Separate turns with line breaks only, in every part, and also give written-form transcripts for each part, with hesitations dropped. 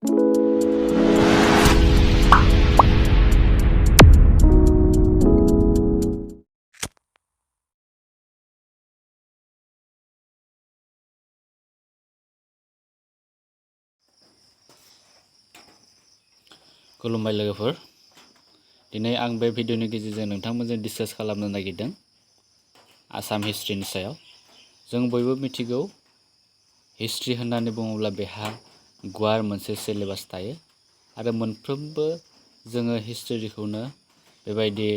खुलुमबाय लोगोफोर दिनै आं बे भिडिअनि गेजेरजों नोंथांमोनजों डिसकास खालामनो नागिरदों आसाम हिस्ट्रिनि सायाव जों बयबो मिथिगौ हिस्ट्रि होननानै बुङोब्ला बेहा गुवार मोनसे सिलेबास थायो आरो मोनफ्रोमबो जोङो हिस्ट्रिखौनो बेबायदि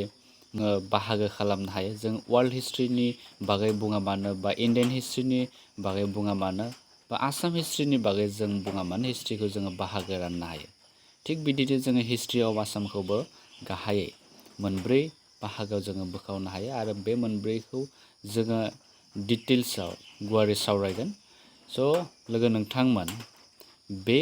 बाहागो खालामनो हायो जों वर्ल्ड हिस्ट्रिनि बागै बुङा मानो बा इन्डियान हिस्ट्रिनि बागै बुङा मानो बा आसाम हिस्ट्रिनि बागै जों बुङा मानो हिस्ट्रिखौ जोङो बाहागो राननो हायो थिग बिदिनो जोङो हिस्ट्रि अफ आसामखौबो गाहायै मोनब्रै बाहागोआव जोङो बोखावनो हायो आरो बे मोनब्रैखौ जोङो डिटेल्सआव गुवारै सावरायगोन स' लोगो नोंथांमोन बे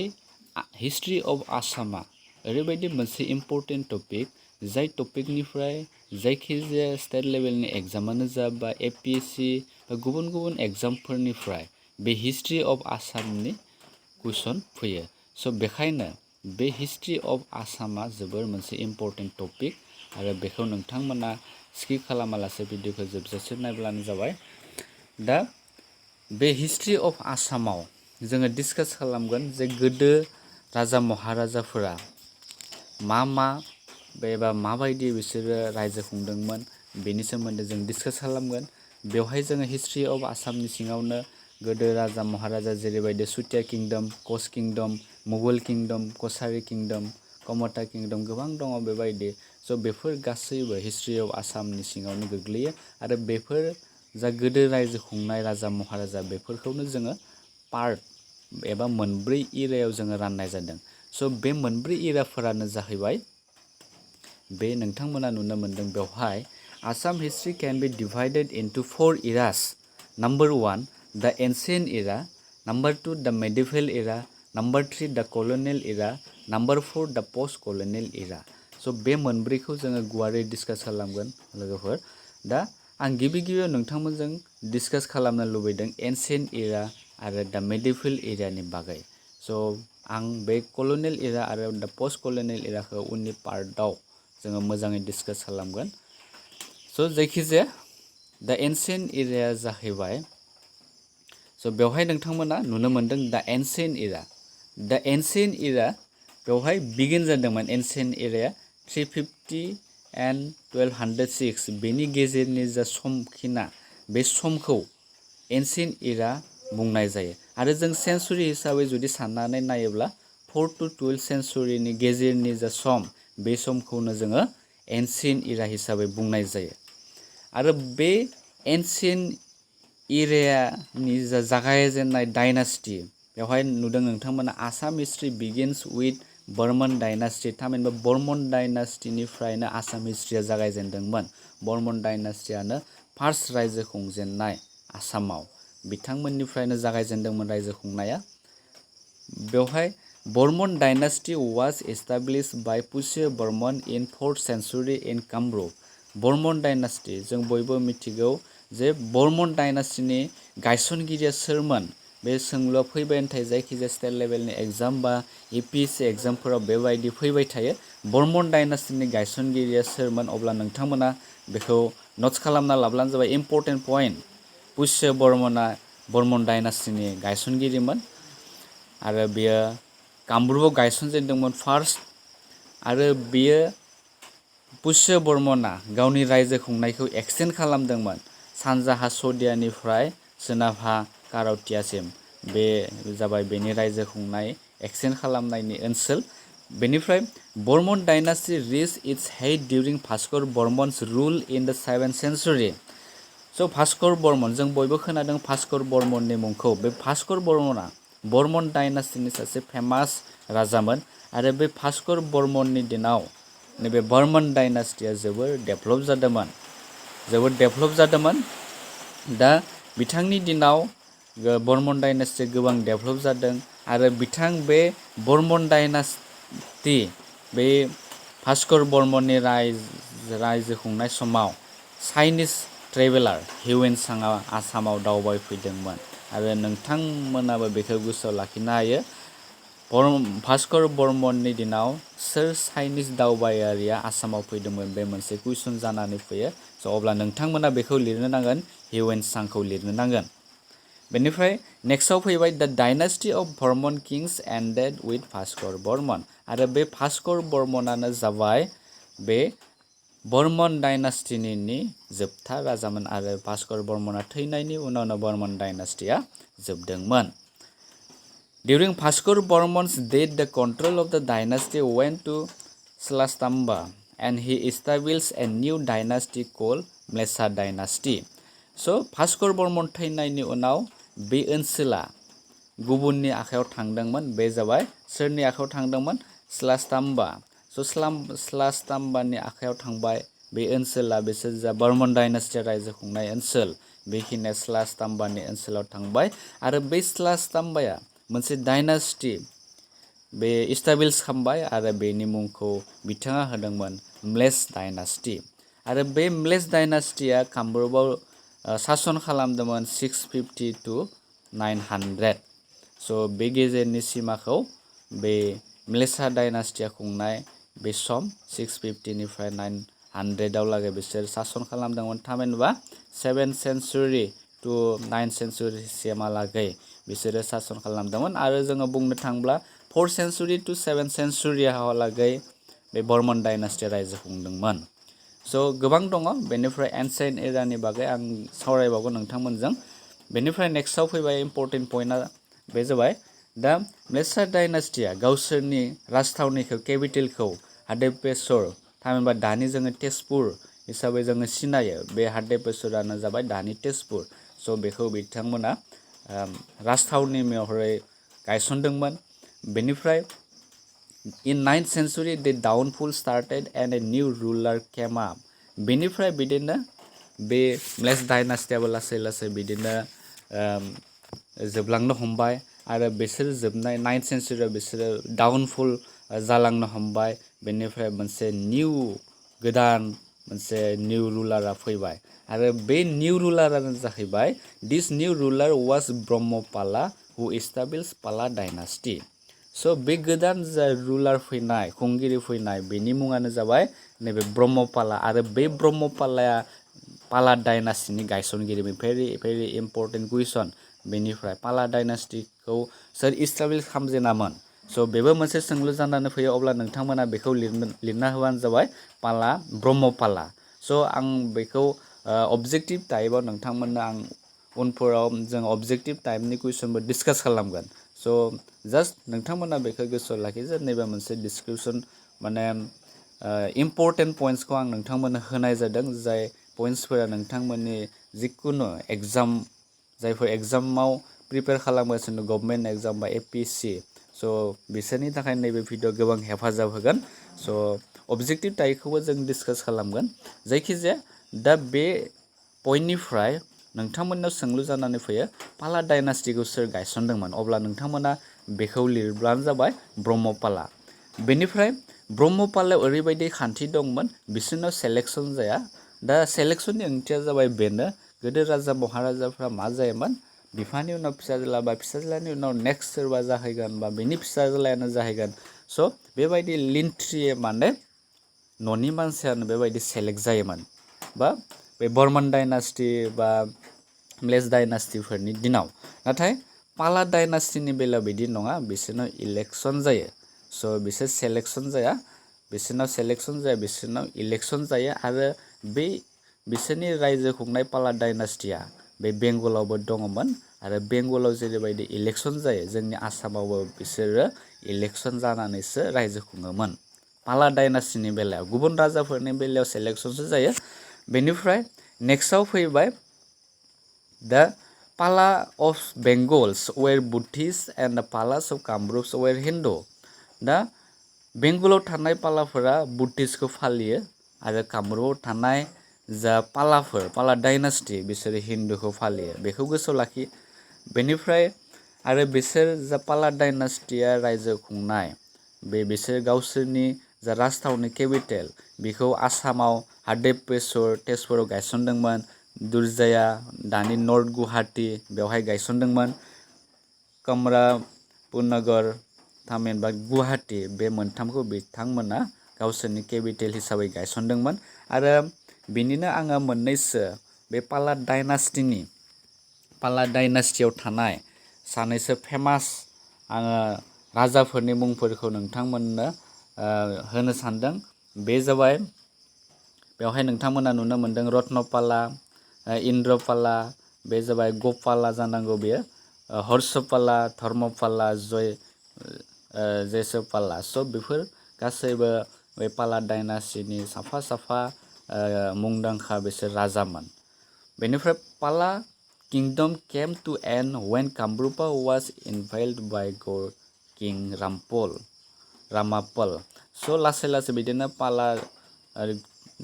हिस्ट्रि अफ आसामा ओरैबायदि मोनसे इम्परटेन्ट टपिक जाय टपिकनिफ्राय जायखिजाया स्टेट लेभेलनि एग्जामानो जा बा APSC बा गुबुन गुबुन एग्जामफोरनिफ्राय बे हिस्ट्रि अफ आसामनि कुइसन फैयो स' बेखायनो बे हिस्ट्रि अफ आसामा जोबोर मोनसे इम्परटेन्ट टपिक आरो बेखौ नोंथांमोना स्किप खालामालासे भिडिअखौ जोबजासिम नायब्लानो जाबाय दा बे हिस्ट्रि अफ आसामाव जोङो डिसकास खालामगोन जे गोदो राजा महाराजाफोरा मा बेबा माबायदि बिसोरो रायजो खुंदोंमोन बेनि सोमोन्दै जों डिसकास खालामगोन बेवहाय जोङो हिस्ट्रि अफ आसामनि सिङावनो गोदो राजा महाराजा जेरैबायदि Sutiya kingdom Koch kingdom Mughal kingdom Kachari kingdom Kamatha kingdom गोबां दङ बेबायदि स' बेफोर गासैबो हिस्ट्रि अफ आसामनि सिङावनो गोग्लैयो आरो बेफोर जा गोदो रायजो खुंनाय राजा महाराजा बेफोरखौनो जोङो पार्ट एबा मोनब्रै इरायाव जोङो राननाय जादों स' बे मोनब्रै इराफोरानो जाहैबाय बे नोंथांमोना नुनो मोन्दों बेवहाय Assam history can be divided into 4 eras number 1 द एंशिएंट इरा नंबर 2 द मेडिवल इरा नंबर 3 द कॉलोनियल इरा नंबर 4 द पोस्ट कॉलोनियल इरा स' बे मोनब्रैखौ जोङो गुवारै डिसकास खालामगोन लोगोफोर दा आं गिबियाव नोंथांमोनजों डिसकास खालामनो लुबैदों एंशिएंट इरा आरो द मेडिवल इरानि बागै स' आं बे कॉलोनियल इरा आरो द पोस्ट कॉलोनियल इराखौ उननि पार्टआव जोङो मोजाङै डिसकास खालामगोन स' जायखिजाया द एंशिएंट इराया जाहैबाय स' बेवहाय नोंथांमोना नुनो मोन्दों द एंशिएंट इरा बेवहाय बिगिन जादोंमोन एंशिएंट इराया 350 एन्ड 1206 बेनि गेजेरनि जा समखिना बे समखौ एंशिएंट इरा बुंनाय जायो आरो जों सेन्चुरि हिसाबै जुदि साननानै नायोब्ला 4 to 12 सेन्चुरिनि गेजेरनि जा सम बे समखौनो जोङो एंशिएंट इरा हिसाबै बुंनाय जायो आरो बे एंशिएंट इरानि जा जागायजेननाय डायनास्टी बेवहाय नुदों नोंथांमोना Assam history begins with Barman dynasty थामहिनबा बर्मन डायनास्टीनिफ्रायनो आसाम हिस्ट्रिया जागायजेनदोंमोन बर्मन डायनास्टीयानो फार्स्ट रायजो खुंजेननाय आसामाव बिथांमोननिफ्रायनो जागायजेनदोंमोन रायजो खुंनाया बेवहाय Barman dynasty was established by Pushya Barman in 4th century in Kamrup Barman dynasty जों बयबो मिथिगौ जे बर्मन डायनास्टीनि गायसनगिरिया सोरमोन बे सोंलुआ फैबाय थायो जायखिजाया स्टेट लेभेलनि एग्जाम बा APSC एग्जामफोराव बेबायदि फैबाय थायो बर्मन डायनास्टीनि गायसनगिरिया सोरमोन अब्ला नोंथांमोना बेखौ नोट्स खालामना लाब्लानो जाबाय इम्परटेन्ट पइन्ट पुष्य बर्मना बर्मन डायनास्टीनि गायसनगिरिमोन आरो बियो कामरूपआव गायसनजेनदोंमोन फार्स्ट आरो बियो पुष्य बर्मना गावनि रायजो खुंनायखौ एक्सटेन्ड खालामदोंमोन सानजाहा सदियानिफ्राय सोनाबहा कारावटियासिम बे जाबाय बेनि रायजो खुंनाय एक्सटेन्ड खालामनायनि ओनसोल बेनिफ्राय Barman dynasty reach its height during Bhaskar Barman's rule in the 7th century स' भास्कर बर्मन जों बयबो खोनादों भास्कर बर्मननि मुंखौ बे भास्कर बर्मना बर्मन डायनास्टीनि सासे फेमास राजामोन आरो बे भास्कर बर्मननि दिनाव नैबे बर्मन डायनास्टीया जोबोर डेभलप जादोंमोन दा बिथांनि दिनाव बर्मन डायनास्टीया गोबां डेभलप जादों आरो बिथां बे बर्मन डायनास्टी बे भास्कर बर्मननि रायजो खुंनाय समाव चाइनिज ट्रेभेलार हिउएनसांआ आसामाव दावबायफैदोंमोन आरो नोंथांमोनाबो बेखौ गोसोआव लाखिनो हायो भास्कर बर्मननि दिनाव सोर चाइनिज दावबायारिया आसामाव फैदोंमोन बे मोनसे कुइसन जानानै फैयो। स' अब्ला नोंथांमोना बेखौ लिरनो नांगोन, हिउएनसांखौ लिरनो नांगोन। बेनिफ्राय नेक्स्टआव फैबाय the dynasty of Barman kings ended with Bhaskar Barman. आरो बे भास्कर बर्मनानो जाबाय बे बर्मन डायनास्टिनि जोबथा राजामोन आरो भास्कर बर्मना थैनायनि उनावनो बर्मन डायनास्टिया जोबदोंमोन। During Bhaskar Bormon's death, the control of the dynasty went to Slastamba, and he established a new dynasty called Mlesa Dynasty. So, Bhaskar Bormon थैनायनि उनाव बे ओनसोला गुबुननि आखायाव थांदोंमोन। बे जाबाय सोरनि आखायाव थांदोंमोन? स्लास्टाम्बा। स' स्लास्टाम्बानि आखायाव थांबाय बे ओनसोला, बिसोर जा बर्मन डायनास्टिया रायजो खुंनाय ओनसोल, बेखिनिया स्लास्टाम्बानि ओनसोलाव थांबाय। आरो बे स्लास्टाम्बाया मोनसे डायनास्टी बे इस्टाब्लिश खालामबाय आरो बेनि मुंखौ बिथाङा होदोंमोन म्लेस डायनास्टी। आरो बे म्लेस डायनास्टीया कामरुपाव सासन खालामदोंमोन 650 to 900। स' बे गेजेरनि सिमाखौ बे म्लेसा डायनास्टीया खुंनाय बे सम 650 निफ्राय 900 लागै बिसोर सासन खालामदोंमोन। थामहिनबा 7th century to 9th century सिमहालागै बिसोरो सासन खालामदोंमोन। आरो जोङो बुंनो थांब्ला 4th century to 7th century हालागै बे बर्मन डायनास्टिया रायजो खुंदोंमोन। स' गोबां दङ। बेनिफ्राय एनसिएन्ट एरानि बागै आं सावरायबावगोन नोंथांमोनजों। बेनिफ्राय नेक्स्टआव फैबाय इम्परटेन्ट पइन्टआ बे जाबाय दा म्लेसा डायनास्टिया गावसोरनि राजथावनिखौ केपिटेलखौ हाडेपेसर, थामहिनबा दानि जोङो तेजपुर हिसाबै जोङो सिनायो। बे हाडेपेसरानो जाबाय दानि तेजपुर। स' बेखौ बिथांमोना राजथावनि महरै गायसनदोंमोन। बेनिफ्राय in 9th century the downfall started and a new ruler came up। बेनिफ्राय बिदिनो बे म्लेस डायनास्टियाबो लासै लासै बिदिनो जोबलांनो हमबाय आरो बिसोर जोबनाय 9th centuryआव बिसोरो डाउनफल जालांनो हमबाय। बेनिफ्राय मोनसे गोदान मोनसे निउ रुलारा फैबाय आरो बे निउ रुलारानो जाहैबाय दिस निउ रुलार वाज ब्रह्मपाला हु एस्टाब्लिश पाला डायनास्टी। स' बे गोदान जा रुलार फैनाय, खुंगिरि फैनाय, बेनि मुङानो जाबाय नैबे ब्रह्मपाला। आरो बे ब्रह्मपालाया पाला डायनास्टिनि गायसनगिरि। भेरि भेरि इम्परटेन्ट कुइसन। बेनिफ्राय पाला डायनास्टिखौ सोर इस्टाब्लिश खालामजेनामोन? स' बेबो मोनसे सोंलु जानानै फैयो। अब्ला नोंथांमोना बेखौ लिरना होबानो जाबाय ब्रह्मपाला। स' आं बेखौ अबजेक्टिभ टाइपआव नोंथांमोननो आं उनफोराव जों अबजेक्टिभ टाइपनि कुइसनबो डिसकास खालामगोन। स' जास्ट नोंथांमोना बेखौ गोसोआव लाखि जे नैबे मोनसे डिसक्रिपसन माने इम्परटेन्ट पइन्ट्सखौ आं नोंथांमोननो होनाय जादों, जाय पइन्ट्सफोरा नोंथांमोननि जिखुनु एग्जाम, जायफोर एग्जामाव प्रिपेयार खालामगासिनो गभर्नमेन्ट एग्जाम बा APSC, स' बिसोरनि थाखाय नैबे भिडिअ गोबां हेफाजाब होगोन। स' अबजेक्टिभ टाइपखौबो जों डिसकास खालामगोन। जायखिजाया दा बे पइन्टनिफ्राय नोंथांमोननाव सोंलु जानानै फैयो पाला डायनास्टिखौ सोर गायसनदोंमोन? अब्ला नोंथांमोना बेखौ लिरब्लानो जाबाय ब्रह्मपाला। बेनिफ्राय ब्रह्मपालायाव ओरैबायदि खान्थि दंमोन, बिसोरनाव सेलेक्सन जाया। दा सेलेक्सननि ओंथिया जाबाय बेनो, गोदो राजा महाराजाफ्रा मा जायोमोन, बिफानि उनाव फिसाज्ला बा फिसाज्लानि उनाव नेक्स्ट सोरबा जाहैगोन बा बेनि फिसाज्लायानो जाहैगोन। स' बेबायदि लिन्थ्रियै माने न'नि मानसियानो बेबायदि सेलेक्ट जायोमोन। बा बे बर्मन डायनास्टि बा म्लेस डायनास्टिफोरनि दिनाव। नाथाय पाला डायनास्टिनि बेलायाव बिदि नङा, बिसोरनाव इलेक्सन जायो। स' बिसोर सेलेक्सन जाया, बिसोरनाव इलेक्सन जायो। आरो बे बिसोरनि रायजो खुंनाय पाला डायनास्टिया बे बेंगलावबो दङमोन। आरो बेंगलाव जेरैबायदि इलेक्सन जायो, जोंनि आसामावबो बिसोरो इलेक्सन जानानैसो रायजो खुङोमोन। पाला डायनास्टिनि बेलायाव, गुबुन राजाफोरनि बेलायाव सेलेक्सनसो जायो। बेनिफ्राय नेक्स्टआव फैबाय दा Pala of Bengals were Buddhist and the Palas of Kamrups were Hindu. दा बेंगलाव थानाय पालाफोरा बुद्धिस्टखौ फालियो आरो कामरुपाव थानाय जा पाला डायनास्टि, बिसोरो हिन्दुखौ फालियो। बेखौ गोसोआव लाखि। बेनिफ्राय आरो बिसोर जा पाला डायनास्टिया रायजो खुंनाय, बिसोर गावसोरनि जा राजथावनि केपिटेल, बेखौ आसामाव हाडेपेसर तेजपुराव गायसनदोंमोन। दुर्जाया दानि नर्थ गुवाहाटी बेवहाय गायसनदोंमोन। कमरापुरनगर थामहिनबा गुवाहाटी बे मोनथामखौ बिथांमोना गावसोरनि केपिटेल हिसाबै गायसनदोंमोन आरो बिनिनो आङो मोननैसो बे पाला डाइनास्टियाव थानाय सानैसो फेमास आङो राजाफोरनि मुंफोरखौ नोंथांमोननो होनो सानदों। बे जाबाय बेवहाय नोंथांमोना नुनो मोनदों रत्नपाला, इन्द्रपाला, बे जाबाय गपाला जानांगौ बेयो, हर्षपाला, धर्मपाला, जयसपाला। स' बेफोर गासैबो बे पाला डाइनास्टिनि साफा साफा मुंदांखा बिसोर राजामोन। बेनिफ्राय Pala kingdom came to end when Kamarupa was invaded by Gaur king Ramapal. स' लासै लासै बिदिनो पाला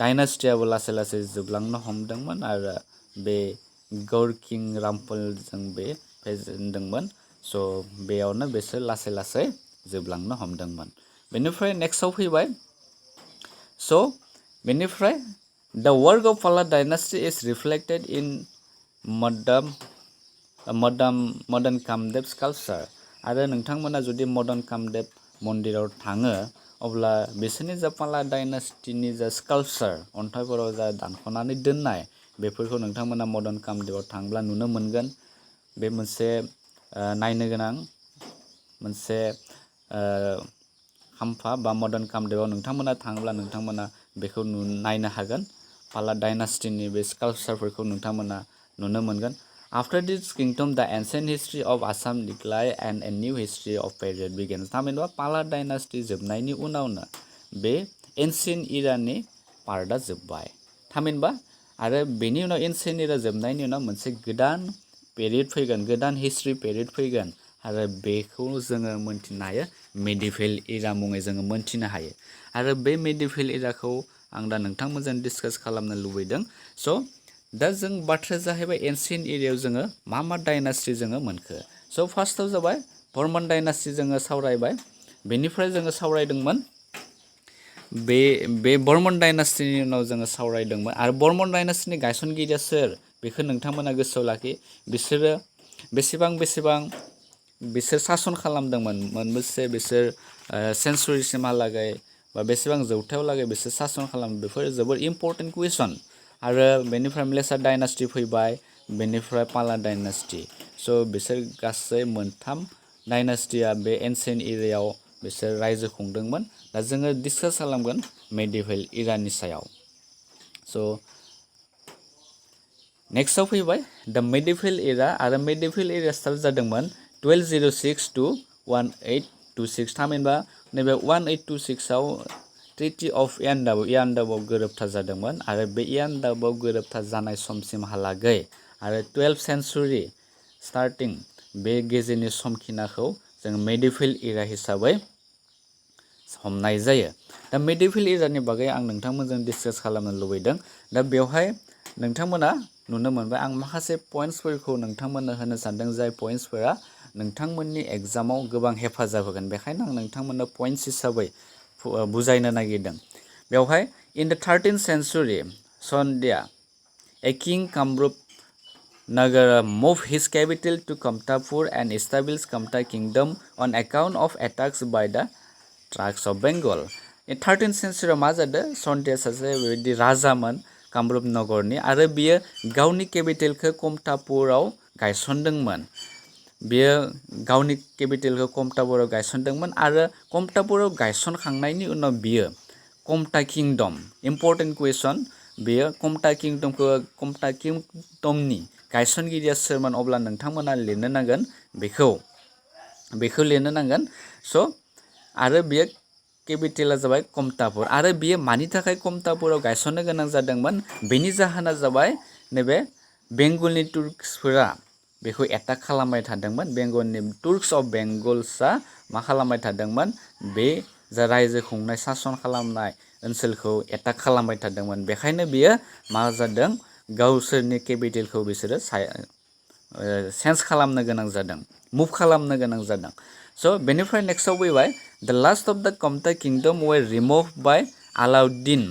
डाइनास्टियाबो लासै लासै जोबलांनो हमदोंमोन आरो बे गौर किं रामपलजों बे फेजेनदोंमोन। स' बेयावनो बिसोर लासै लासै जोबलांनो हमदोंमोन। बेनिफ्राय नेक्स्टआव फैबाय स' बेनिफ्राय the work of Pala dynasty is reflected in Madan Kamdev sculpture. आरो नोंथांमोना जुदि मदन कामदेब मन्दिराव थाङो अब्ला बिसोरनि जा पाला डाइनास्टिनि जा स्काल्पचार अन्थाइफोराव जा दानख'नानै दोननाय बेफोरखौ नोंथांमोना मदन कामदेबाव थांब्ला नुनो मोनगोन। बे मोनसे नायनो गोनां मोनसे खाम्फा बा मदन कामदेबाव नोंथांमोना थाङोब्ला नोंथांमोना बेखौ नायनो हागोन। पाला डाइनास्टिनि बे स्काल्पचारफोरखौ नोंथांमोना नुनो मोनगोन। After this kingdom the ancient history of Assam decline and a new history of period begins. थामहिनबा पाला डाइनास्टि जोबनायनि उनावनो बे एन्सिएन्ट इरानि पार्टआ जोब्बाय। थामहिनबा आरो बेनि उनाव एन्सिएन्ट इरा जोबनायनि उनाव मोनसे गोदान पिरियड फैगोन, गोदान हिस्ट्रि पिरियड फैगोन आरो बेखौ जोङो मोनथिनो हायो मेडिभेल इरा मुङै जोङो मोनथिनो हायो। आरो बे मेडिभेल इराखौ आं दा नोंथांमोनजों डिसकास खालामनो लुबैदों। स' दा जों बाथ्राया जाहैबाय एन्सिएन्ट इरायाव जोङो मा डाइनास्टि जोङो मोनखो। स' फार्स्टआव जाबाय बर्मन डाइनास्टि जोङो सावरायबाय। बेनिफ्राय जोङो सावरायदोंमोन बे बर्मन डाइनास्टिनि उनाव जोङो सावरायदोंमोन आरो बर्मन डाइनास्टिनि गायसनगिरिया सोर बेखौ नोंथांमोना गोसोआव लाखि। बिसोरो बेसेबां बिसोर सासन खालामदोंमोन, मोनबेसे बिसोर सेन्सुरिसिमहालागै बा बेसेबां जौथायावलागै बिसोर सासन खालामो, बेफोर जोबोर इम्परटेन्ट कुइसन। आरो बेनिफ्राय म्लेसा डाइनास्टि फैबाय, बेनिफ्राय पाला डाइनास्टि। स' बिसोर गासै मोनथाम डाइनास्टिया बे एन्सिएन्ट इरायाव बिसोर रायजो खुंदोंमोन। दा जोङो डिसकास खालामगोन मेडिभेल इरानि सायाव। स' नेक्स्टआव फैबाय द मेडिभेल इरा आरो मेडिभेल इरा स्टार्ट जादोंमोन 1206 to 1826। थामहिनबा नैबे 1826आव ट्रिटि अफ इयानडाबुआव गोरोबथा जादोंमोन आरो बे इयानडाबुआव गोरोबथा जानाय समसिमहालागै आरो 12th सेन्चुरि स्टार्टिं बे गेजेरनि समखिनाखौ जों मेडिभेल इरा हिसाबै हमनाय जायो। दा मेडिभेल इरानि बागै आं नोंथांमोनजों डिसकास खालामनो लुबैदों। दा बेवहाय नोंथांमोना नुनो मोनबाय आं माखासे पइन्ट्सफोरखौ नोंथांमोननो होनो सानदों, जाय पइन्ट्सफोरा नोंथांमोननि एग्जामाव गोबां हेफाजाब होगोन। बेखायनो आं नोंथांमोननो पइन्ट्स हिसाबै बुजायनो नागिरदों। बेवहाय in the 13th century Sandhya A king Kamrup Nagar moved his capital to Kamtapur and established Kamta kingdom on account of attacks by the Turks of Bengal। 13th century मा जादों, सन्ध्या सासे बेबायदि राजामोन कामरुप नगरनि आरो बियो गावनि केपिटेलखौ कमतापुराव गायसनदोंमोन। बियो गावनि केपिटेलखौ कमतापुराव गायसनदोंमोन आरो कमतापुराव गायसनखांनायनि उनाव बियो कमता किंडम, इम्परटेन्ट कुइसन, बियो कमता किंडमनि गायसनगिरिया सोरमोन अब्ला नोंथांमोना लिरनो नांगोन बेखौ लिरनो नांगोन। स' आरो बियो केपिटेला जाबाय कमतापुर आरो बियो मानि थाखाय कमतापुराव गायसननो गोनां जादोंमोन, बेनि जाहोना जाबाय नैबे बेंगलनि तुर्क्सफोरा बेखौ एटाक खालामबाय थादोंमोन। बेंगलनि तुर्क्स अफ बेंगल्सआ मा खालामबाय थादोंमोन, बे जा रायजो खुंनाय सासन खालामनाय ओनसोलखौ एटाक खालामबाय थादोंमोन। बेखायनो बियो मा जादों, गावसोरनि केपिटेलखौ बिसोरो चेन्ज खालामनो गोनां जादों, मुभ खालामनो गोनां जादों। स' बेनिफ्राय नेक्स्टआव फैबाय द last of the Kamata kingdom were removed by Alauddin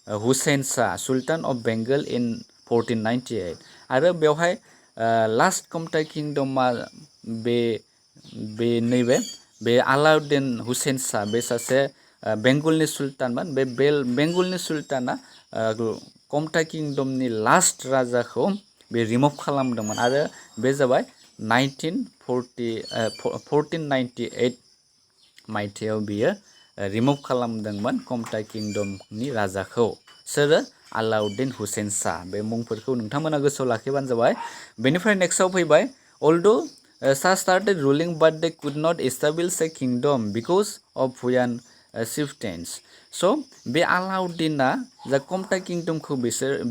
Hussain Shah sultan of Bengal in 1498। आरो बेवहाय लास्ट कमता किंडमा बे नैबे बे आलाउद्दिन हुसैन शाह बे सासे बेंगलनि सुल्तानमोन। बे बेंगलनि सुल्ताना कमता किंडमनि लास्ट राजाखौ बे रिमुभ खालामदोंमोन आरो बे जाबाय 1498 मायथाइयाव बियो रिमुभ खालामदोंमोन कमता किंडमनि राजाखौ। सोरो? आलाउद्दिन हुसैन शाह। बे मुंफोरखौ नोंथांमोना गोसोआव लाखिबानो जाबाय। बेनिफ्राय नेक्स्टआव फैबाय although Shah started ruling but they could not establish a kingdom because of Huyan chieftains. So बे आलाउद्दिना जा कमता किंडमखौ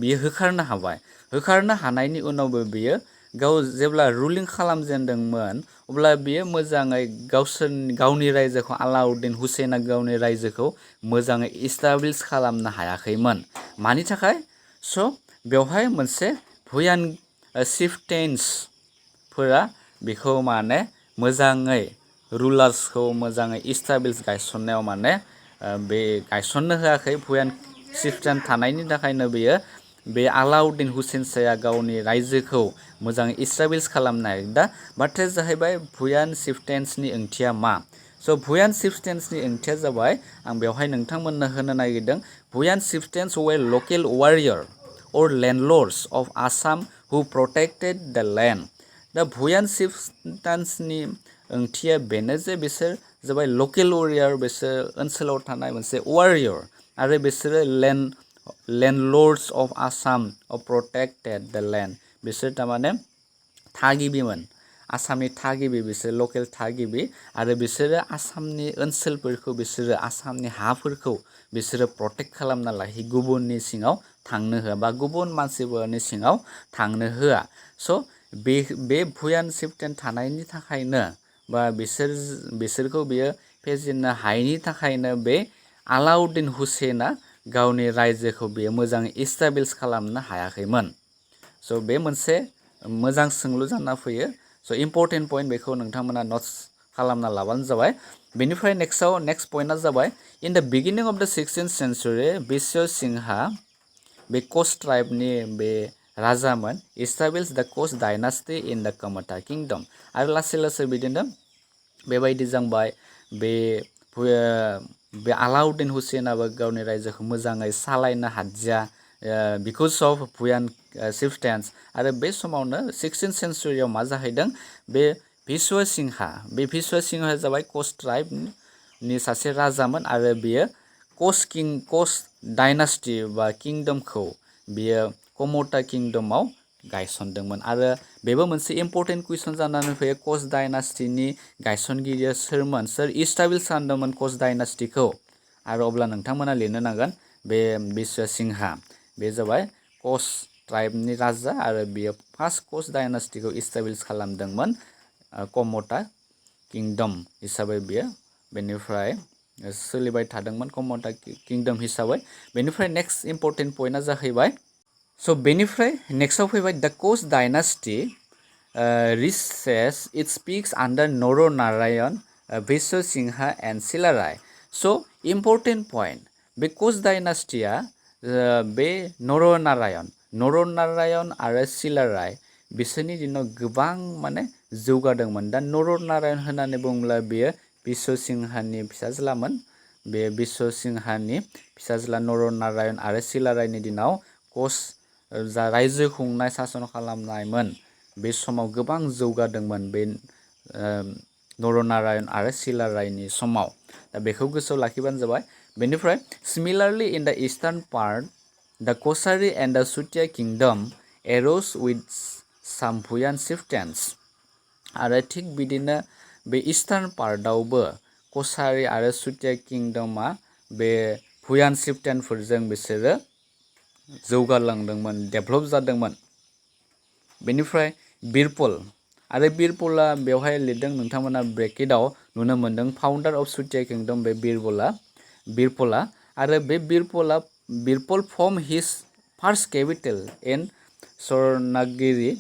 बियो होखारनो हाबाय। होखारनो हानायनि उनावबो बियो गाव जेब्ला रुलिं खालामजेनदोंमोन अब्ला बियो मोजाङै गावनि रायजोखौ आलाउद्दिन हुसैना गावनि रायजोखौ मोजाङै इस्टाब्लिश खालामनो हायाखैमोन। मानि थाखाय? स' बेवहाय मोनसे हुयान चिफटेन्सफोरा बेखौ माने मोजाङै रुलार्सखौ मोजाङै इस्टाब्लिश गायसननायाव माने बे गायसननो होआखै। हुयान चिफटेन थानायनि थाखायनो बेयो बे आलाउद्दिन हुसैन शाहया गावनि रायजोखौ मोजाङै इस्टाब्लिश खालामनो हायो। दा बाथ्राया जाहैबाय हुयान चिफटेन्सनि ओंथिया मा? स' हुयान चिफटेन्सनि ओंथिया जाबाय आं बेवहाय नोंथांमोननो होनो नागिरदों Bhuyan chieftains were local warrior or landlords of Assam who protected the land. दा हुयान चिफटेन्सनि ओंथिया बेनो जे बिसोर जाबाय लकेल वारियर, बिसोर ओनसोलाव थानाय मोनसे वारियर आरो बिसोरो landlords of Assam protected the land. बिसोर थारमाने थागिबिमोन, आसामनि थागिबि, बिसोर लकेल थागिबि आरो बिसोरो आसामनि ओनसोलफोरखौ बिसोरो आसामनि हाफोरखौ बिसोरो प्रटेक्ट खालामना लाखि गुबुननि सिङाव थांनो होआ बा गुबुन मानसिफोरनि सिङाव थांनो होआ। स' बे हुयान चिफटेन थानायनि थाखायनो बा बिसोरखौ बियो फेजेननो हायैनि थाखायनो बे आलाउद्दिन हुसैना गावनि रायजोखौ बियो मोजाङै इस्टाब्लिश खालामनो हायाखैमोन। स' बे मोनसे मोजां सोंलु जाना फैयो। स' इम्परटेन्ट पइन्ट बेखौ नोंथांमोना नट्स खालामना लाबानो जाबाय। बेनिफ्राय नेक्स्ट पइन्टआ जाबाय इन द बिगिनिं अफ द 16th century बिश्व सिंहा बे कच ट्राइबनि बे राजामोन इस्टाब्लिश द Koch dynasty in the Kamata kingdom. आरो लासै लासै बिदिनो बेबायदि जांबाय बे आलाउद्दिन हुसैनाबो गावनि रायजोखौ मोजाङै सालायनो हादिया बिकज अफ हुयान चिफटेन्स। आरो बे समावनो 16th centuryयाव मा जाहैदों बे बिश्व सिंहाया जाबाय कच ट्राइबनि सासे राजामोन आरो बियो कच डायनास्टी बा किंडमखौ बियो कमता किंडमाव गायसनदोंमोन। आरो बेबो मोनसे इम्परटेन्ट कुइसन जानानै फैयो कच डायनास्टीनि गायसनगिरिया सोरमोन, सोर इस्टाब्लिश खालामदोंमोन कच डायनास्टीखौ? आरो अब्ला नोंथांमोना लिरनो नांगोन बे बिश्व सिंहा बे जाबाय कच ट्राइबनि राजा आरो बियो फार्स्ट कच डायनास्टीखौ इस्टाब्लिश खालामदोंमोन कमता किंडम हिसाबै बियो बेनिफ्राय सोलिबाय थादोंमोन कमता किंडम हिसाबै। बेनिफ्राय नेक्स्ट इम्परटेन्ट पइन्टआ जाहैबाय स' बेनिफ्राय नेक्स्टआव फैबाय the Koch dynasty reaches its peaks under Narration, Biswa Singha and Silarai. स' इम्परटेन्ट पइन्ट बे कच डायनास्टीया बे नरनारायण आरो सिलाराय बिसोरनि दिनाव गोबां माने जौगादोंमोन। दा नरनारायण होननानै बुङोब्ला बेयो बिश्व सिंहानि फिसाज्लामोन। बे बिश्व सिंहानि फिसाज्ला नरनारायण आरो सिलारायनि दिनाव कच जा रायजो खुंनाय सासन खालामनायमोन बे समाव गोबां जौगादोंमोन बे नरनारायण आरो सिलारायनि समाव। दा बेखौ गोसोआव लाखिबानो जाबाय। बेनिफ्राय सिमिलारलि इन द इस्टार्न पार्ट द Kachari and the Chutia kingdom arrows with साम हुयान चिफटेन्स। आरो थिग बिदिनो बे इस्टार्न पार्टआवबो कछारी आरो चुटिया किंडमा बे हुयान चिफटेनफोरजों बिसोरो जौगालांदोंमोन, डेभलप जादोंमोन। बेनिफ्राय बिरपला बेवहाय लिरदों नोंथांमोना ब्रेकेटआव नुनो मोन्दों फाउन्डार अफ चुटिया किंडम बे बिरपला। आरो बे बिरपल फर्म हिज फार्स्ट केपिटेल इन स्वर्णगिरि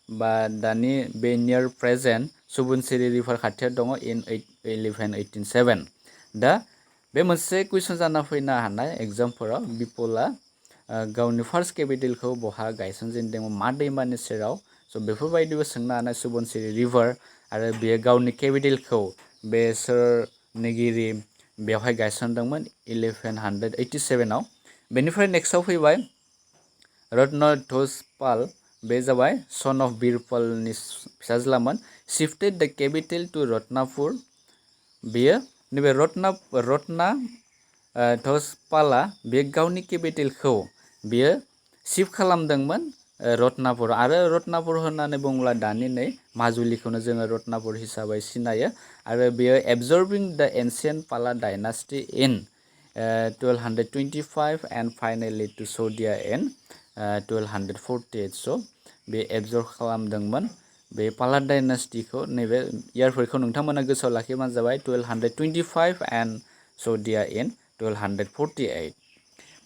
बा दानि बे नियर प्रेजेन्ट सुबुनसिरि रिभार खाथियाव दङ इन 1187। दा बे मोनसे कुइसन जाना फैनो हानाय एग्जामफोराव बिरपला गावनि फार्स्ट केपिटेलखौ बहा गायसनजेनदोंमोन मा दैमानि सेराव। स' बेफोरबायदिबो सोंनो हानाय सुबुनसिरि रिभार आरो बेयो गावनि केपिटेलखौ बे सोरनिगिरि बेवहाय गायसनदोंमोन 1187 बेनिफ्राय नेक्स्टआव फैबाय रत्नध्वजपाल बे जाबाय सन अफ बिरपालनि फिसाज्लामोन शिफ्टेड द केपिटेल टू रत्नापुर बेयो नैबे ध्वजपाला बे गावनि केपिटेलखौ बेयो शिफ्ट खालामदोंमोन रत्नापुर आरो रत्नापुर होननानै बुङोब्ला दानि नै माजुलिखौनो जोङो रत्नापुर हिसाबै सिनायो आरो बेयो एबजर्बिं द एन्सियन्ट पाला dynasty in 1225 and finally to Sodia in 1248 so बे एबजर्ब खालामदोंमोन बे पाला डायनास्टीखौ नैबे इयारफोरखौ नोंथांमोना गोसोआव लाखिबानो जाबाय 1225 and Sodia in 1248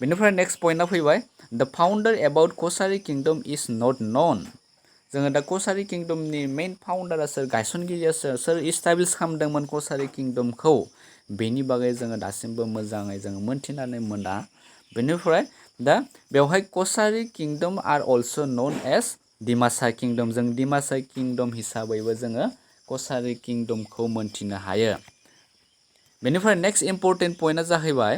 बेनिफ्राय नेक्स्ट पइन्टआ फैबाय the founder about Kachari kingdom is not known जोङो दा कसारी किंडमनि मेइन फाउन्डारा सोर गायसनगिरिया सोर इस्टाब्लिश खालामदोंमोन कसारी किंडमखौ बेनि बागै जोङो दासिमबो मोजाङै जोङो मोनथिनानै मोना बेनिफ्राय दा बेवहाय कसारी किंडम आर अल्सो नन एज डिमासा किंडम जों डिमासा किंडम हिसाबैबो जोङो कसारी किंडमखौ मोनथिनो हायो बेनिफ्राय नेक्स्ट इम्पर्टेन्ट पइन्टआ जाहैबाय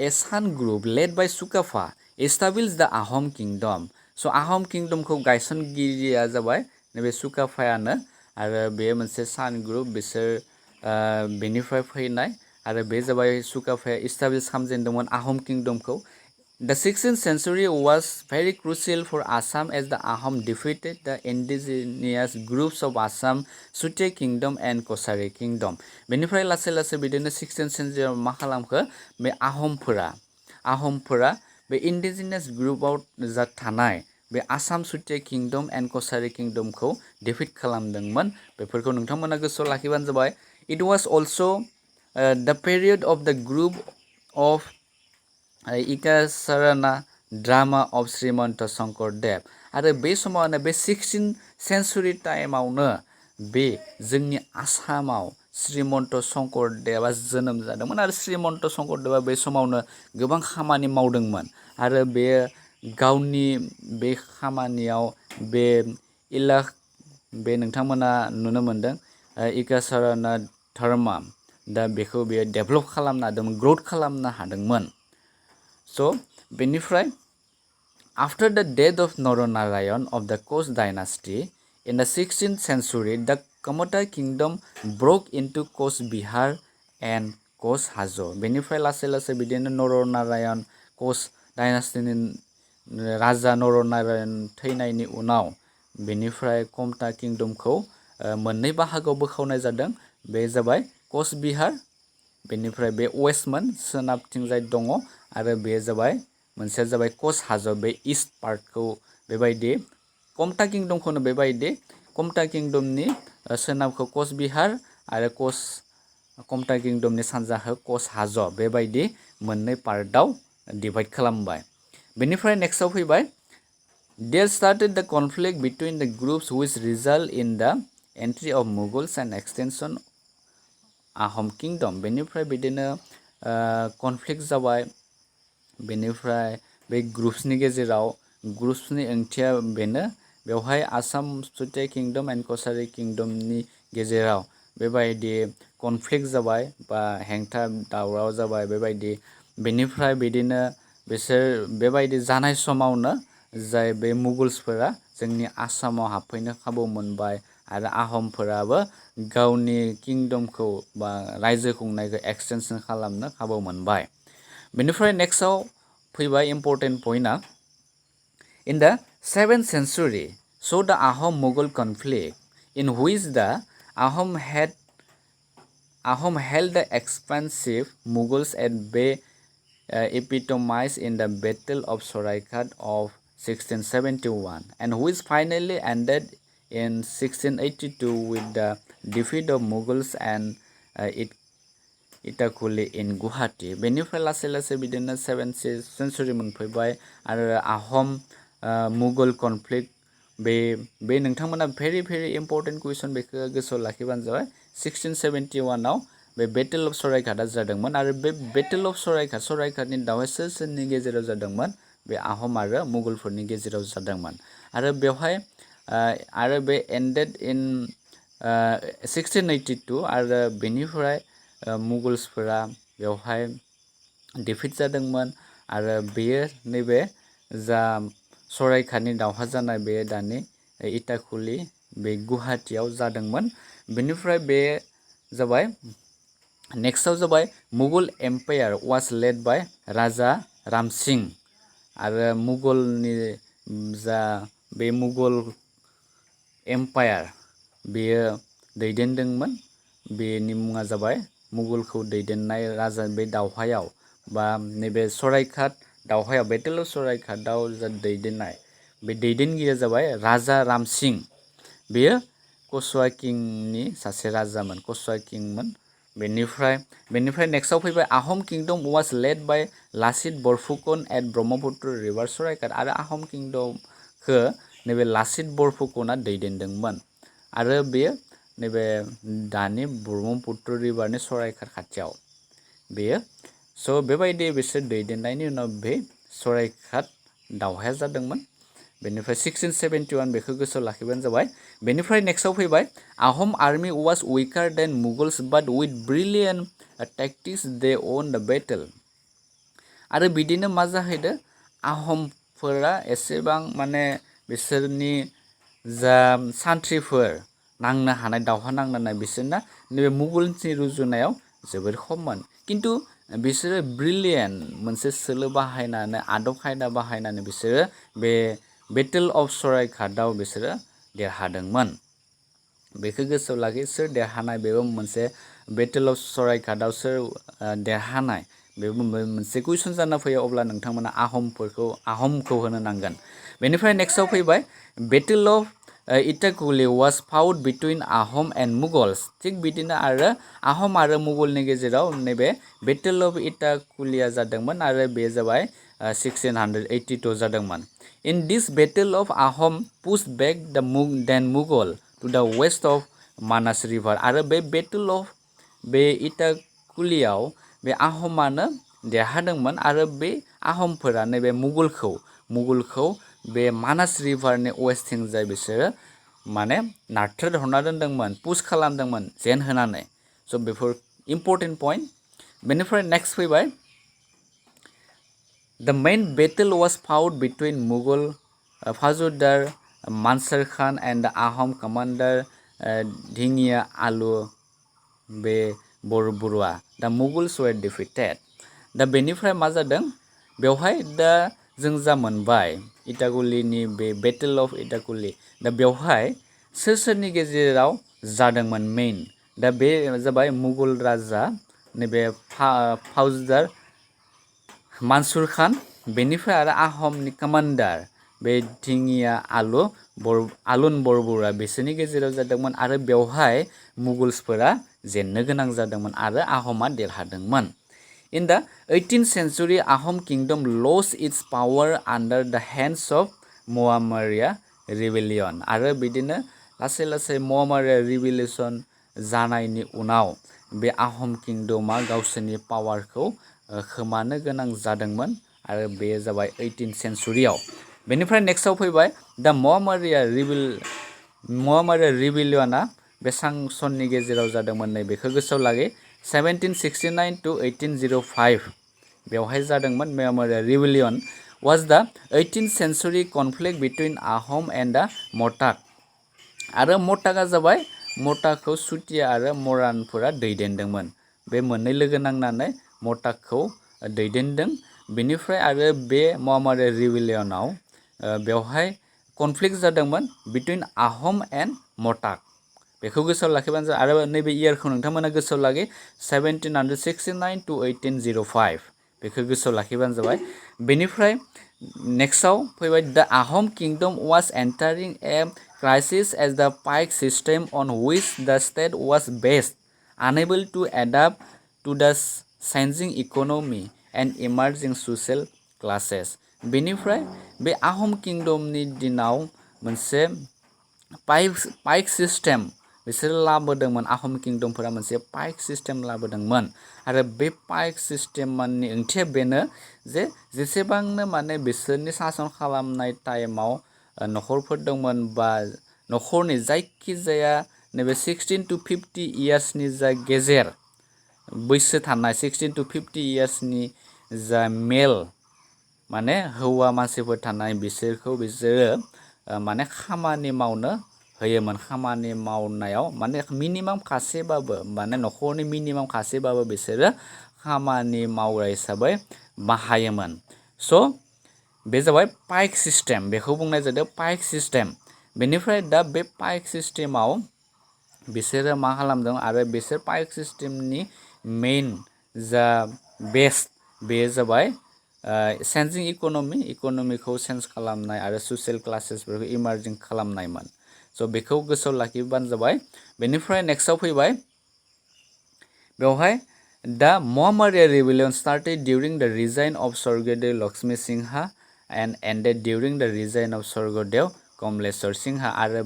एसान group led by Sukaphaa establish द आहम किंडम स' आहम किंडमखौ गायसनगिरिया जाबाय नैबे सुकाफायानो आरो बे मोनसे सान ग्रुप बिसोर बेनिफ्राय फैनाय आरो बे जाबाय सुकाफाया इस्टाब्लिश खालामजेनदोंमोन आहम किंडमखौ द 16th century was very crucial for Assam as the Ahom defeated the indigenous groups of Assam, Sute Kingdom and Kosari Kingdom. बेनिफ्राय लासै लासै बिदिनो 16th century मा खालामखो बे आहमफोरा बे इन्डिजिनियास ग्रुपआव जा थानाय बे आसाम सुटे किंडम एन्ड कसारी किंडमखौ डिफिट खालामदोंमोन बेफोरखौ नोंथांमोना गोसोआव लाखिबानो जाबाय इट वाज अल्सो द पिरियड अफ द ग्रुप अफ इकासाराना ड्रामा अफ श्रीमन्त शंकरदेव आरो बे समावनो बे 16th century टाइमावनो बे जोंनि आसामाव श्रीमन्त शंकरदेवा जोनोम जादोंमोन आरो श्रीमन्त शंकरदेवा बे समावनो गोबां खामानि मावदोंमोन आरो बे गावनि बे खामानियाव बे नोंथांमोना नुनो मोनदों इकासाराना धर्मा दा बेखौ बेयो डेभेलप खालामनो हादोंमोन ग्रथ खालामनो हादोंमोन So, बेनिफ्राय after the death of Naranarayan of the Koch dynasty in the 16th century, the Kamata kingdom broke into Koch Bihar and Koch Hazo. बेनिफ्राय लासै लासै बिदिनो नरनारायण कोच डायनास्टीनि राजा नरनारायण थैनायनि उनाव बेनिफ्राय कमता किंडमखौ मोननै बाहागोआव बोखावनाय जादों बे जाबाय कोच बिहार बेनिफ्राय बे वेस्टमोन सोनाबथिंजाय दङ आरो बे जाबाय मोनसेया जाबाय कोच हाजो बे इस्ट पार्टखौ बेबायदि कमता किंडमखौनो बेबायदि कमता किंडमनि सोनाबखौ कोच बिहार आरो कमता किंडमनि सानजाखौ कोच हाजो बेबायदि मोननै पार्टआव डिभाइड खालामबाय बेनिफ्राय नेक्स्टआव फैबाय There started the conflict between the groups which result in the entry of Mughals and extension आहम किंडम बेनिफ्राय बिदिनो कनफ्लिक्ट जाबाय बेनिफ्राय बे ग्रुप्सनि गेजेराव ग्रुप्सनि ओंथिया बेनो बेवहाय आसाम सुटे किंडम एन्ड कसारी किंडमनि गेजेराव बेबायदि कनफ्लिक्ट जाबाय बा हेंथा दावराव जाबाय बेबायदि बेनिफ्राय बिदिनो बिसोर बेबायदि जानाय समावनो जाय बे मुगल्सफोरा जोंनि आसामाव हाबफैनो खाबु मोनबाय आरो आहमफोराबो गावनि किंडमखौ बा रायजो खुंनायखौ एक्सटेनसन खालामनो खाबु मोनबाय बेनिफ्राय नेक्स्टआव फैबाय important पइन्टआ in the 7th century so the Ahom Mughal conflict in which the Ahom held the expansive Mughals at bay epitomized in the Battle of Soraikhat of 1671 and which finally ended in 1682 with the defeat of Mughals and Itakuli in Guwahati बेनिफ्राय लासै लासै बिदिनो 7th century मोनफैबाय आरो आहम Mughal conflict बे नोंथांमोना very important कुइसन बेखौ गोसोआव लाखिबानो जाबाय 1671 आव बे बेटल अफ सराइघाटआ जादोंमोन आरो बे बेटल अफ सराइघाटनि दावहाय सोरनि गेजेराव जादोंमोन बे आहम आरो मुगलफोरनि गेजेराव जादोंमोन आरो बेवहाय आरो बे एन्डेड इन 1682 आरो बेनिफ्राय मुगल्सफोरा बेवहाय डिफिट जादोंमोन आरो बेयो नैबे जा सरायघाटनि दावहा जानाय बे दानि इटाखुलि बे गुवाहाटियाव जादोंमोन। बेनिफ्राय बे जाबाय नेक्स्टआव जाबाय मुगल एम्पायार वाज लेड बाय राजा राम सिंह आरो मुगलनि जा बे मुगल एम्पायार बेयो दैदेनदोंमोन। बेनि मुङा जाबाय मुगलखौ दैदेननाय राजा बे दावहायाव बा नैबे सरायघाट दावहायाव बेटेल अफ सरायघाटआव जा दैदेननाय बे दैदेनगिरिया जाबाय राजा राम सिंह। बेयो कछुवा किंनि सासे राजामोन, कछुवा किंमोन। बेनिफ्राय नेक्स्टआव फैबाय आहम kingdom was led by Lachit Borphukan at Brahmaputra river Saraighat आरो आहम किंडमखौ नैबे लाचित बरफुकना दैदेनदोंमोन आरो बेयो नैबे दानि ब्रह्मपुत्र रिभारनि सरायघाट खाथियाव बेयो स' बेबायदि बिसोर दैदेननायनि उनाव बे सरायघाट दावहाया जादोंमोन। बेनिफ्राय 1671 बेखौ गोसोआव लाखिबानो जाबाय। बेनिफ्राय नेक्स्टआव फैबाय आहम army was weaker than Mughals but with brilliant tactics they won the battle आरो बिदिनो मा जाहैदो आहमफोरा एसेबां माने बिसोरनि जा सान्थ्रिफोर नांनो हानाय दावहा नांनाय बिसोरना नैबे मुगलनि रुजुनायाव जोबोर खममोन, खिन्थु बिसोरो ब्रिलियेन्ट मोनसे सोलो बाहायनानै आदब खायदा बाहायनानै बिसोरो बे बेटेल अफ सरायघाटआव बिसोरो देरहादोंमोन। बेखौ गोसोआव लाखि सोर देरहानाय बेबो मोनसे बेटेल अफ सरायघाटआव सोर देरहानाय बेबो मोनसे कुइसन जाना फैयो, अब्ला नोंथांमोना आहमखौ होनो नांगोन। बेनिफ्राय नेक्स्टआव फैबाय battle of Itakhuli was fought between Ahom and Mughals. थिग बिदिनो आरो आहम आरो मुगलनि गेजेराव नैबे बेटेल अफ इटाकुलिया जादोंमोन आरो बे जाबाय 1682 जादोंमोन। इन दिस बेटेल अफ आहम पुश बेक देन मुगल टु द वेस्ट अफ मानास रिभार आरो बे बेटेल अफ बे इटाकुलियाव बे आहमानो देरहादोंमोन आरो बे आहमफोरा नैबे मुगलखौ बे मानास रिभारनि वेस्टथिंजाय बिसोरो माने नारथ्रोद हरना दोनदोंमोन, पुश खालामदोंमोन जेन होनानै। स' बेफोर इम्पर्टेन्ट पइन्ट। बेनिफ्राय नेक्स्ट फैबाय the main battle was fought between Mughal faujdar Mansur Khan and the Ahom कमान्डार धिङिया आलु बे बरबरुआ दा मुगल्स वेर डिफिटेड। दा बेनिफ्राय मा जादों बेवहाय दा जों जा मोनबाय इटाकुलिनि बे बेटेल अफ इटाकुलि, दा बेवहाय सोरनि गेजेराव जादोंमोन मेइन, दा बे जाबाय मुगल राजा नैबे फाउजदार मानसुर खान, बेनिफ्राय आरो आहमनि कमान्डार बे धिङिया आलुन बरबरुआ बिसोरनि गेजेराव जादोंमोन आरो बेवहाय मुगल्सफोरा जेननो गोनां जादोंमोन आरो आहमा देरहादोंमोन। In the 18th century, Ahom kingdom lost its power under the hands of Mohammedan rebellion आरो बिदिनो लासै लासै मोहम्मदान रिभलिउसन जानायनि उनाव बे आहम किंडमा गावसोरनि पावारखौ खोमानो गोनां जादोंमोन आरो बे जाबाय 18th सेन्चुरियाव। बेनिफ्राय नेक्स्टआव फैबाय द मोहम्मदान रिभलिउना बेसां सननि गेजेराव जादोंमोन नै बेखौ गोसोआव लागि 1769 to 1805 बेवहाय जादोंमोन। मोहम्मदान रिभलिउन वाज द 18th century conflict between आहम एन्ड द मटाक आरो मटाकआ जाबाय मटाकखौ सुतिया आरो मरानफोरा दैदेनदोंमोन। बे मोननै लोगो नांनानै मटाकखौ दैदेनदों। बेनिफ्राय आरो बे मोहम्मदान रिभलिउनाव बेवहाय कनफ्लिक्ट जादोंमोन बिटुइन आहम एन्ड मटाक। बेखौ गोसोआव लाखिबानो जाबाय आरो नैबे इयारखौ नोंथांमोना गोसोआव लागि 1769 to 1805 बेखौ गोसोआव लाखिबानो जाबाय। बेनिफ्राय नेक्स्टआव फैबाय the Ahom kingdom was entering a crisis as the paik system on which the state was based unable to adapt to the changing economy and emerging social classes. बेनिफ्राय बे आहम किंडमनि दिनाव मोनसे पाइक सिस्टेम बिसोरो लाबोदोंमोन। आहम किंडमफोरा मोनसे पाइक सिस्टेम लाबोदोंमोन आरो बे पाइक सिस्टेमनि ओंथिया बेनो जे जेसेबांनो माने बिसोरनि सासन खालामनाय टाइमाव न'खरफोर दंमोन बा न'खरनि जायखिजाया नैबे 16 to 50 इयार्सनि जा गेजेर बैसो थानाय 16 to 50 इयार्सनि जा मेल माने हौवा मानसिफोर थानाय बिसोरो माने खामानि मावनो होयोमोन। खामानि मावनायाव माने मिनिमाम खासेबाबो माने न'खरनि मिनिमाम खासेबाबो बिसोरो खामानि मावग्रा हिसाबै बाहायोमोन। स' बे जाबाय पाइक सिस्टेम, बेखौ बुंनाय जादों पाइक सिस्टेम। बेनिफ्राय दा बे पाइक सिस्टेमाव बिसोरो मा खालामदों आरो बिसोर पाइक सिस्टेमनि मेइन जा बेस बेयो जाबाय चेन्जिं इक'नमिखौ चेन्ज खालामनाय आरो ससियेल क्लासेसफोरखौ इमार्जिं खालामनायमोन। स' बेखौ गोसोआव लाखिबानो जाबाय। बेनिफ्राय नेक्स्टआव फैबाय बेवहाय दा महामारिया rebellion started during the reign of Swargadeo Lakshmi Singha and ended during the reign of Swargadeo Kamaleswar Singha. आरो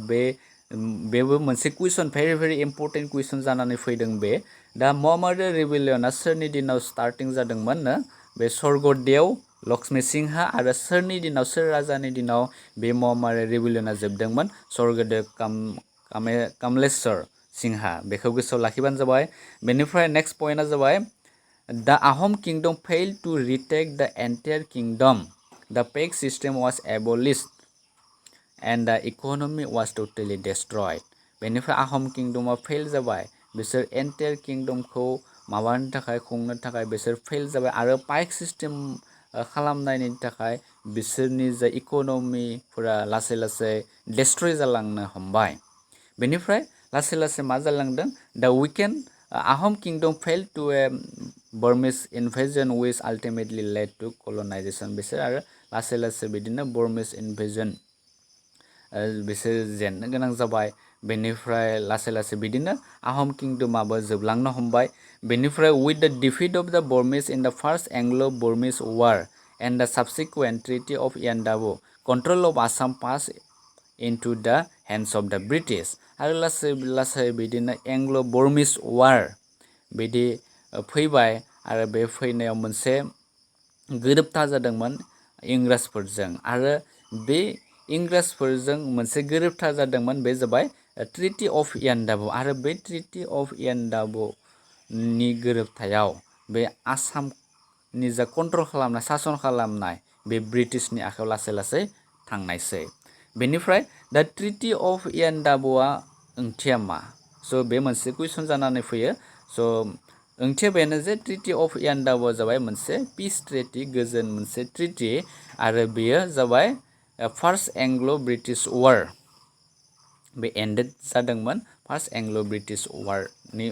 बेबो मोनसे कुइसन, भेरि इम्पर्टेन्ट कुइसन जानानै फैदों बे। दा महामारिया रिबेलियना सोरनि दिनाव स्टार्टिं जादोंमोन? बे स्वर्गदेव लक्ष्मी सिंहा। आरो सोरनि दिनाव, सोर राजानि दिनाव बे महामारिया रिबेलियना जोबदोंमोन? स्वर्गदेव कमलेश्वर सिंहा। बेखौ गोसोआव लाखिबानो जाबाय। बेनिफ्राय नेक्स्ट पइन्टआ जाबाय the Ahom kingdom failed to retake the entire kingdom, the paik system was abolished and the economy was totally डेस्ट्रयड। बेनिफ्राय आहम किंडमा फेल जाबाय, बिसोर एन्टायर किंडमखौ माबानो थाखाय, खुंनो थाखाय बिसोर फेल जाबाय। आरो पाइक सिस्टेम खालामनायनि थाखाय बिसोरनि जा इक'नमिफोरा लासै लासै डेस्ट्रय जालांनो हमबाय। बेनिफ्राय लासै लासै मा जालांदों? द वीकेन्ड आहम किंडम फेल टु ए बर्मिस इनभेजन विच आल्टिमेटलि लेड टु कलनाइजेसन। बिसोर आरो लासै लासै बिदिनो बर्मिस इनभेजन बिसोर जेननो गोनां जाबाय। बेनिफ्राय लासै लासै बिदिनो आहम किंडमाबो जोबलांनो हमबाय। बेनिफ्राय with the defeat of the Burmese in the first Anglo' Burmese war and the subsequent treaty of Yandabo, control of Assam pass into the hands of the British. आरो लासै लासै बिदिनो एंग्ल' बर्मिस वार बिदि फैबाय। आरो बे फैनायाव मोनसे गोरोबथा जादोंमोन इंराजफोरजों। आरो बे इंराजफोरजों मोनसे गोरोबथा जादोंमोन, बे जाबाय ट्रिटि अफ यान्डाबु। आरो बे ट्रिटि अफ यान्डाबुनि गोरोबथायाव बे आसामनि जा कन्ट्रल खालामनाय, सासन खालामनाय, बे ब्रिटिशनि आखायाव लासै लासै थांनायसै। बेनिफ्राय दा ट्रिटि अफ यान्डाबुआ ओंथिया मा? स' बे मोनसे कुइसन जानानै फैयो। स' ओंथिया बेनो जे ट्रिटि अफ यान्डाबुआ जाबाय मोनसे पिस ट्रिटि, गोजोन मोनसे ट्रिटि। आरो बेयो जाबाय फार्स्ट एंग्ल' ब्रिटिश वार, बे एन्डेड जादोंमोन फार्स्ट एंग्ल' ब्रिटिश वारनि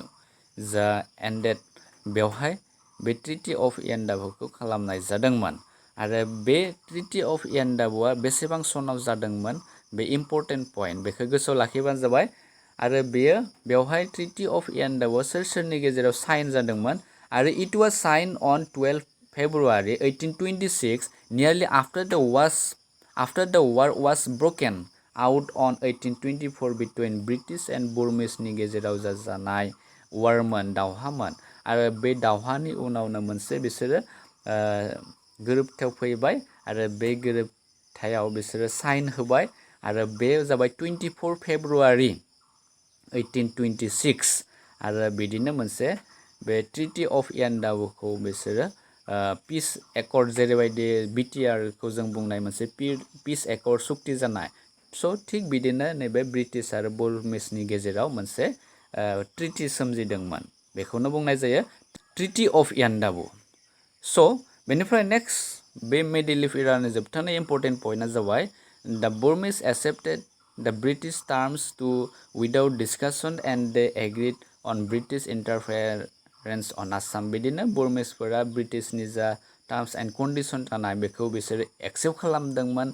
जा एन्डेड, बेवहाय बे ट्रिटि अफ यान्डाबुखौ खालामनाय जादोंमोन। आरो बे ट्रिटि अफ यान्डाबुआ बेसेबां सनाव जादोंमोन? बे इम्पर्टेन्ट पइन्ट, बेखौ गोसोआव लाखिबानो जाबाय। आरो बेवहाय ट्रिटि अफ यान्डाबुआ सोरनि गेजेराव साइन जादोंमोन? आरो it was sign on 12 February 1826, nearly after the war was broken out on 1824 between British and बर्मिसनि गेजेराव जानाय वारमोन, दावहामोन। आरो बे दावहानि उनावनो मोनसे बिसोरो गोरोबथायाव फैबाय। आरो बे गोरोबथायाव बिसोरो साइन होबाय। आरो बे जाबाय 24 February 1826। आरो बिदिनो मोनसे बे ट्रिटि अफ यान्डाबुखौ बिसोरो पिस एकर्ड, जेरैबायदि बिटिआरखौ जों बुंनाय मोनसे पिस एकर्ड सुक्ति जानाय। स' थिग बिदिनो नैबे ब्रिटिश आरो बर्मिसनि गेजेराव मोनसे ट्रिटि सोमजिदोंमोन, बेखौनो बुंनाय जायो ट्रिटि अफ यान्डाबु। स' बेनिफ्राय नेक्स्ट बे मिडिल इरानि जोबथारनाय इम्पर्टेन्ट पइन्टआ जाबाय the Burmese accepted the British terms to without discussion and they agreed on British interference on Assam. बिदिनो बर्मिसफोरा ब्रिटिशनि जा टार्म्स एन्ड कन्डिसन थानाय बेखौ बिसोरो एक्सेप्ट खालामदोंमोन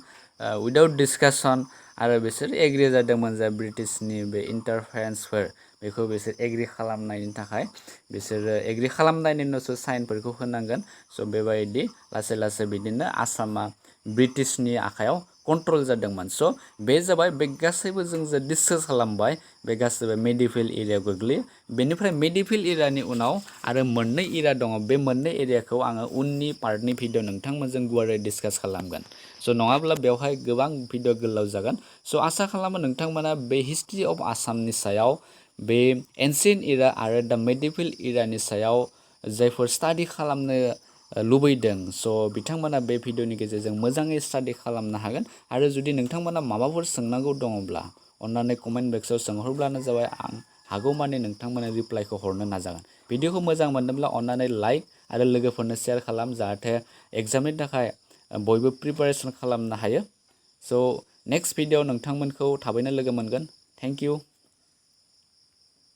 विदाउट डिसकासन। आरो बिसोर एग्रि जादोंमोन जा ब्रिटिशनि बे इन्टारफेरेन्सफोर बेखौ बिसोर एग्रि खालामनायनि थाखाय बिसोरो एग्रि खालामनायनि उनावसो साइनफोरखौ होनांगोन। स' बेबायदि लासै लासै बिदिनो आसामा ब्रिटिशनि आखायाव कन्ट्रल जादोंमोन। स' बे जाबाय बे गासैबो जों जे डिसकास खालामबाय बे गासैबो मेडिभेल एरियायाव गोग्लैयो। बेनिफ्राय मेडिभेल एरियानि उनाव आरो मोननै एरिया दङ। बे मोननै एरियाखौ आङो उननि पार्टनि भिडिअ नोंथांमोनजों गुवारै डिसकास खालामगोन। स' नङाब्ला बेवहाय गोबां भिडिअ गोलाव जागोन। स' आसा खालामो नोंथांमोना बे हिस्ट्रि अफ आसामनि सायाव बे एनसियेन्ट एरा आरो दा मेडिभेल एरानि सायाव जायफोर स्टाडि खालामनो लुबैदों स' बिथांमोना बे भिडिअनि गेजेरजों मोजाङै स्टाडि खालामनो हागोन। आरो जुदि नोंथांमोना माबाफोर सोंनांगौ दङब्ला अन्नानै कमेन्ट बक्सआव सोंहरब्लानो जाबाय। आं हागौमानि नोंथांमोननो रिप्लाइखौ हरनो नाजागोन। भिडिअखौ मोजां मोनदोंब्ला अन्नानै लाइक आरो लोगोफोरनो शेयार खालाम, जाहाथे एग्जामनि थाखाय बयबो प्रिपारेसन खालामनो हायो। स' नेक्स्ट भिडिअ नोंथांमोनखौ थाबैनो लोगो मोनगोन। Thank you.